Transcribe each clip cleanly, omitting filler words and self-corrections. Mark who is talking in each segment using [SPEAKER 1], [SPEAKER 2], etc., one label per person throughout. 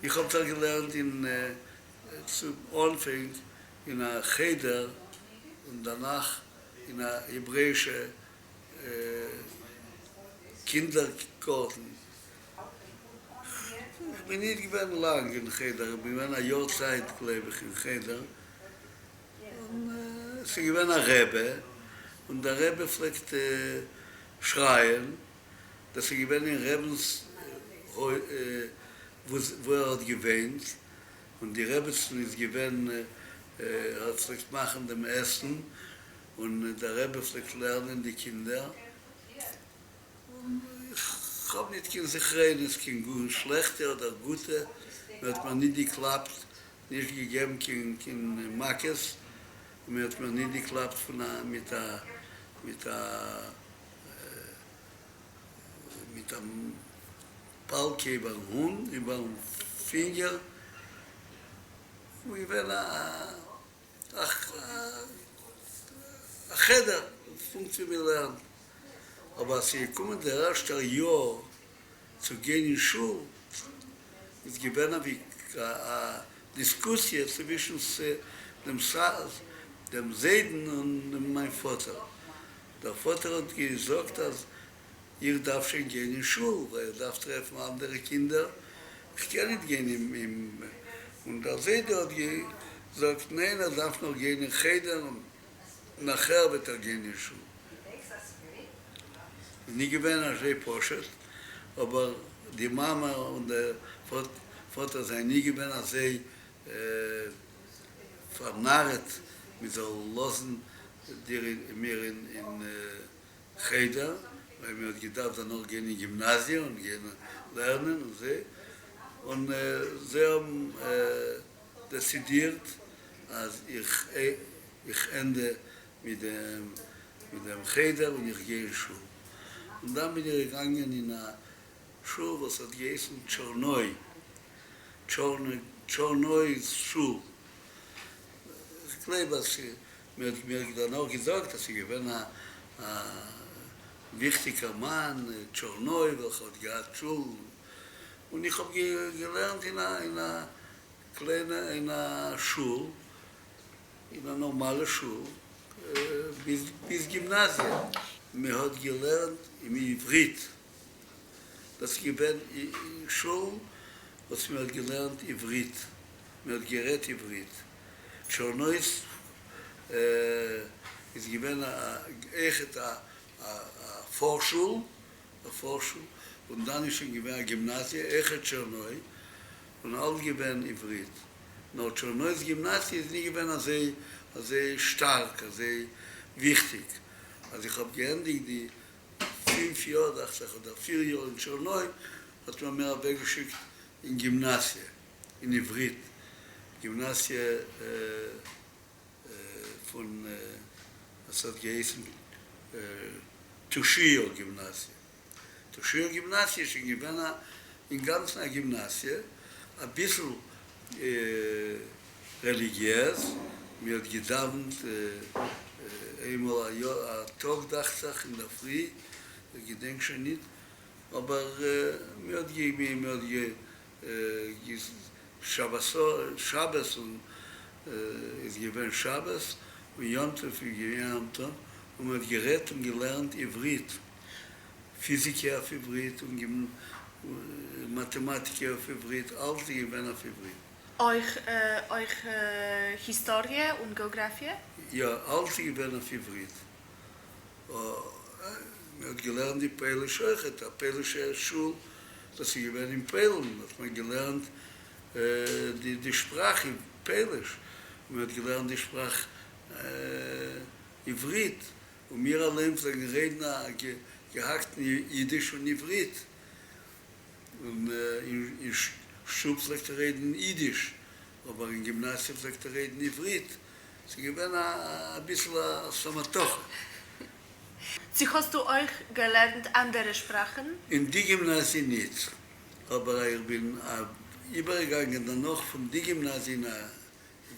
[SPEAKER 1] איך האב זיך געלערנט אין צום אנפאנג אין א חדר און דערנאך אין א העברעאישע קינדערגארטן. איך בין ניט געווען לאנג אין חדר, איך בין געווען א יאר צייט גלייב איך אין חדר, און עס איז געווען א רבי, און דער רבי פלעגט שרייען, דאס איז געווען אין רבינ'ס וואו ער האט געוואינט, און די רעבעצן איז געווען האט פלעגט מאכן דעם עסן, און דער רבי פלעגט לערנען די קינדער, און איך האב ניט קיין זכרונות קיין גאר שלעכטע אדער גוטע, מען האט מיר ניט געקלאפט, נישט געגעבן קיין קיין מכות, און מען האט מיר ניט געקלאפט פון א מיט א מיט א מיט א פאלקע איבערן האן, איבערן פינגער, און געווען א א חדר, פונקט ווי מען לערנט. אבער אז ס'איז געקומען דער ערשטער יאר צו גיין אין שול, איז געווען א דיסקוסיע צווישן דעם זיידן און מיין פאטער. דער פאטער האט געזאגט אז איך דארף שוין גיין אין שול ווייל איך דארף טרעפן אנדערע קינדער, איך קען ניט גיין אין. און דער זיידע האט געזאגט ניין ער דארף נאך גיין אין חדר און נאכער וועט ער גיין אין שול. איז ניט געווען אזוי פשוט, אבער די מאמע און דער פאטער זענען ניט געווען אזוי פארנארעט מען זאל לאזן מיר אין חדר, ווייל מען האט געדארפט דערנאך גיין אין גימנאזיע און גיין לערנען און אזוי, און זיי האבן דעצידירט אז איך איך ענדע מיט דעם מיט דעם חדר און איך גיי אין שול. און דאן בין איך געגאנגען אין א שול וואס האט געהייסן טשארנוי, טשארנוי'ס שול. איך גלייב אז מען האט מיר דערנאך געזאגט אז ס'איז געווען א וויכטיגער מאן טשארנוי וועלכער האט געהאט שולן, און איך האב געלערנט אין א אין א קליינע אין א שול, אין א נארמאלע שול ביז גימנאזיע. מען האט געלערנט אין עברית, דאס איז געווען אין שול וואס מען האט געלערנט עברית, מען האט גערעדט עברית. טשארנויס איז געווען אויכעט א פארשול, א פארשול, און דאן איז שוין געווען א גימנאזיע, אויכעט טשערנוי, און אלץ געווען עברית. נאר טשערנוי'ס גימנאזיע איז נישט געווען אזוי אזוי שטארק, אזוי וויכטיג. אז איך האב געענדיגט די פינף יאר, דאכט זיך, אדער פיר יאר אין טשערנוי, האט מען מיר אוועקגעשיקט אין גימנאזיע. אין עברית, גימנאזיע פון וואס האט געהייסן תושיו גימנאזיע. תושיו גימנאזיע איז שוין געווען א אינגאנצן א גימנאזיע, אביסל רעליגיעז, מען האט געדאווענט איינמאל א יאר א טאג דאכט זיך אינדערפרי, איך געדענק שוין ניט, אבער מען האט שבת און איז געווען שבת און יום טוב איז געווען יום טוב און מען האט גערעדט און געלערנט עברית, פיזיקע אויף עברית און מאטעמאטיקע אויף עברית, אלץ איז געווען אויף עברית.
[SPEAKER 2] אויך אויך היסטאריע און געאגראפיע?
[SPEAKER 1] יא, אלץ איז געווען אויף עברית. מען האט געלערנט די פויליש אויכעט, א פוילישע שול דאס איז געווען אין פוילן האט מען געלערנט די די שפראך פויליש, און מען האט געלערנט די שפראך עברית, און מיר אליין פלעגן רעדן א געהאקטן אידיש און עברית, און אין שטוב פלעגט ער רעדן אידיש, אבער אין גימנאזיע פלעגט ער רעדן עברית, ס'איז געווען אביסל א סאמאטוכע.
[SPEAKER 2] צו האסטו אויך געלערנט אנדערע שפראכן?
[SPEAKER 1] אין די גימנאזיע ניט, אבער איך בין איבערגעגאנגען דערנאך פון די גימנאזיע אין א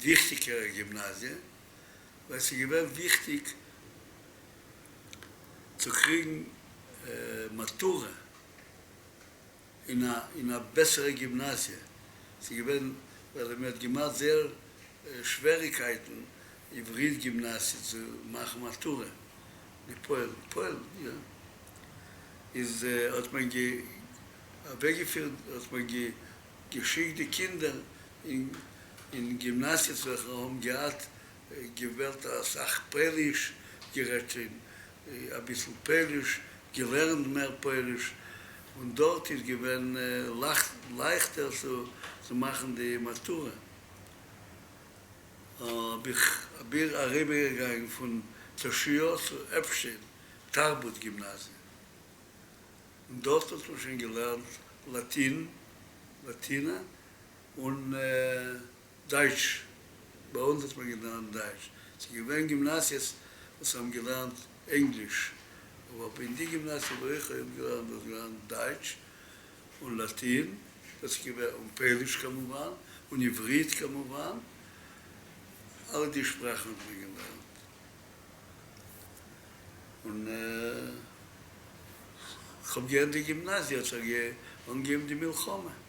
[SPEAKER 1] וויכטיגערע גימנאזיע, ווייל ס'איז געווען וויכטיג צו קריגן מאטורע אין א בעסערע גימנאזיע. ס'איז געווען ווייל מען האט געמאכט זייער שוועריקייטן עברית גימנאזיע צו מאכן מאטורע די פוילן פוילן יא איז האט מען אוועקגעפירט האט מען געשיקט די קינדער אין גימנאזיעס וועלכע האבן געהאט געוועלט אסאך פויליש, גערעדט שוין אביסל פויליש, געלערנט מער פויליש, און דארט איז געווען לייכטער צו מאכן די מאטורע. האב איך אריבערגעגאנגען פון טשיאו צו עפשטיין תרבות גימנאזיע, און דארט האט מען שוין געלערנט לאטין, לאטינא, און דייטש, ביי אונז האט מען געלערנט דייטש, ס'איז געווען גימנאזיעס וואס האבן געלערנט ענגליש, אבער אין די גימנאזיע וואו איך האב געלערנט האט מען געלערנט דייטש און לאטין, דאס איז געווען, און פויליש כמובן, און עברית כמובן, אלע די שפראכן האט מען געלערנט, און כ'האב געענדיגט גימנאזיע האט זיך אנגעהויבן די מלחמה.